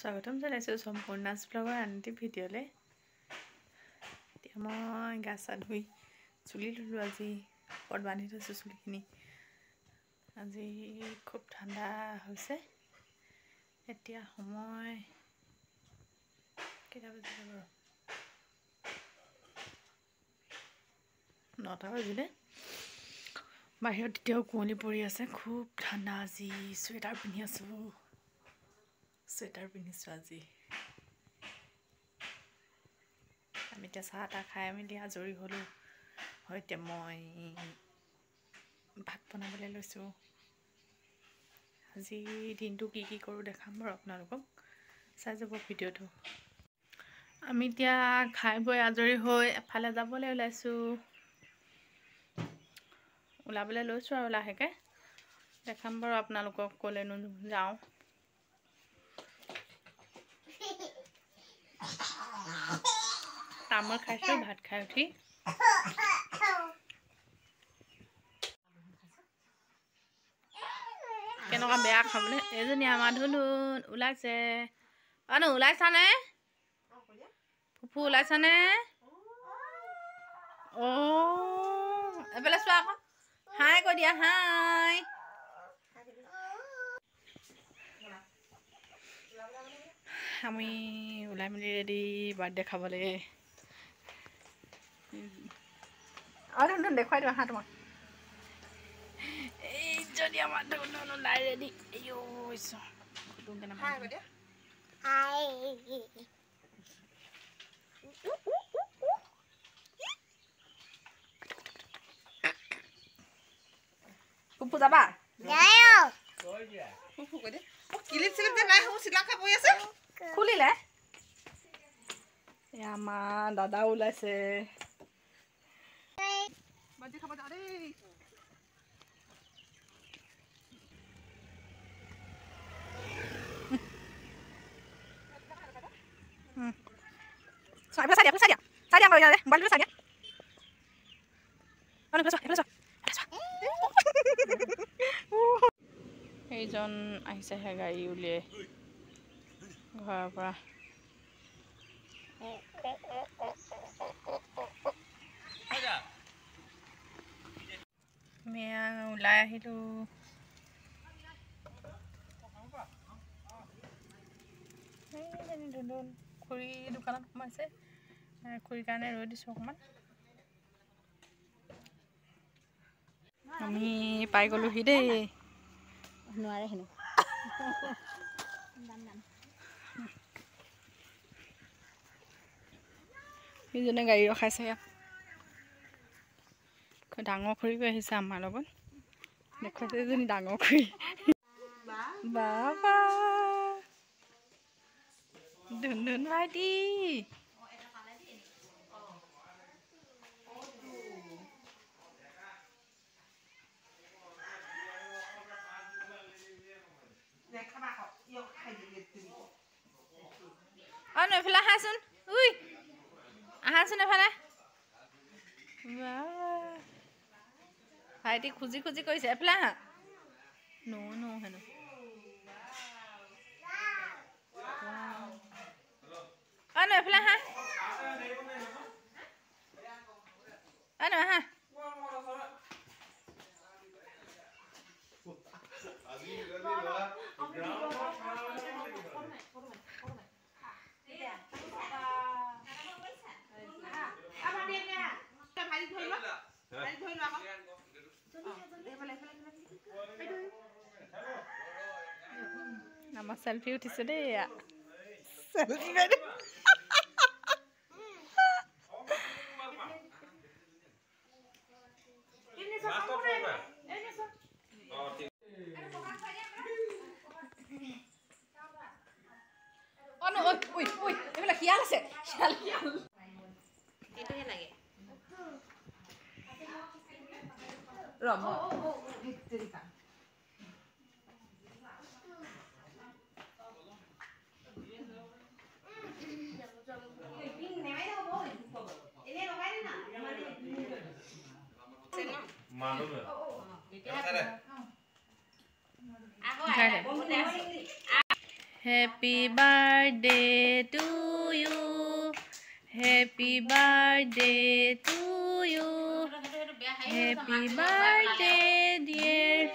স্বাগতম জনাইছোঁ সম্পূৰ্ণাছ ব্লগৰ আন এটি ভিডিঅ'লৈ। এতিয়া মই গা চা ধুই চুলি ধুলোঁ, আজি ওপৰত বান্ধি থৈছোঁ চুলিখিনি। আজি খুব ঠাণ্ডা হৈছে। এতিয়া সময় কেইটা বাজিলে বাৰু? 9টা বাজিলে। বাহিৰত এতিয়াও কুঁৱলী পৰি আছে, খুব ঠাণ্ডা আজি। চুৱেটাৰ পিন্ধি আছোঁ, চুৱেটাৰ পিন্ধিছোঁ আজি। আমি এতিয়া চাহ তাহ খাই মেলি আজৰি হ'লোঁ। হয়, এতিয়া মই ভাত বনাবলৈ লৈছোঁ। আজি দিনটো কি কি কৰোঁ দেখাম বাৰু আপোনালোকক, চাই যাব ভিডিঅ'টো। আমি এতিয়া খাই বৈ আজৰি হৈ এফালে যাবলৈ ওলাইছোঁ, ওলাবলৈ লৈছোঁ আৰু লাহেকৈ দেখাম বাৰু আপোনালোকক ক'লেনো যাওঁ। তামোল খাইছোঁ ভাত খাই উঠি। কেনেকুৱা বেয়া খাবলৈ। এইজনী আমাৰ ধুনুন ওলাইছে। অ' ওলাইছানে ফুফু? ওলাইছানে? অ' এইফালে চোৱা আকৌ, হাই কৈ দিয়া, হাই। আমি ওলাই মেলি ৰেডি বাৰ্থডে খাবলৈ। অ' ধুনুন দেখুৱাই দিওঁ আহা তোমাক। এইজনী আমাৰ ধুনুন ওলাই ৰেডি। ফুফু যাবা? খুলিলে আমাৰ দাদা ওলাইছে। সেইজন আহিছেহে গাড়ী উলিয়াই ঘৰৰ পৰা। আমি ওলাই আহিলোঁ। খুৰী দোকানত সোমাইছে, খুৰীৰ কাৰণে ৰৈ দিছোঁ অকণমান। আমি পাই গ'লোহি দেই। নোৱাৰে হেনো। সিজনে গাড়ী ৰখাইছে ইয়াত। ডাঙৰ খুৰীও আহিছে আমাৰ লগত, দেখুৱাইছে এজনী ডাঙৰ খুৰী। বাবা ধুন ভাইটি, অ এইফালে আহাচোন, উই আহাচোন এফালে। ভাইটি খুজি খুজি কৰিছে, এফালে আহা। ন ন হেনো। অ ন এফালে আহা, অ ন আহা। আমাৰ চেলফি উঠিছে দেই, চেলফি। এইফালে শিয়াল আছে, শিয়াল শিয়াল। Happy birthday to you, happy birthday to you, happy birthday dear.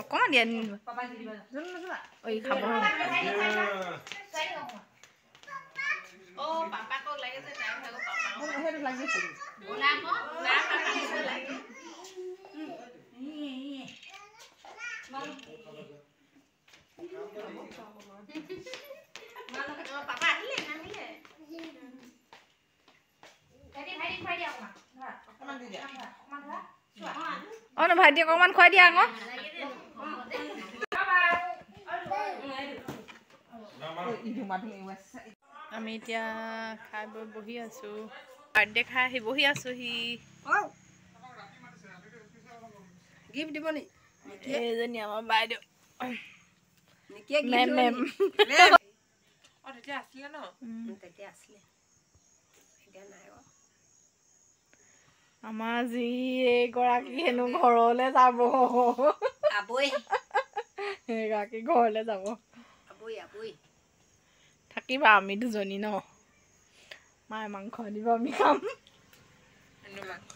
অকণমান দিয়া, ঐ খাব। অ ন ভাইটি, অকণমান খুৱাই দিয়া আকৌ। আমি এতিয়া খাই বৈ বহি আছো, বাৰ্থডে খাই আহি বহি আছোহি। গিফ্ট দিব নি? এইজনী আমাৰ বাইদেউ, মেম মেম। অ তেতিয়া আছিলে ন? তেতিয়া আছিলে, এতিয়া নাই বাৰু। আমাৰ যি এইগৰাকী হেনো ঘৰলৈ যাব, আবৈ সেইগৰাকী ঘৰলৈ যাব। আবৈ আবৈ থাকিবা, আমি দুজনী ন। মায়ে মাংস আনিব, আমি খাম। মাংস।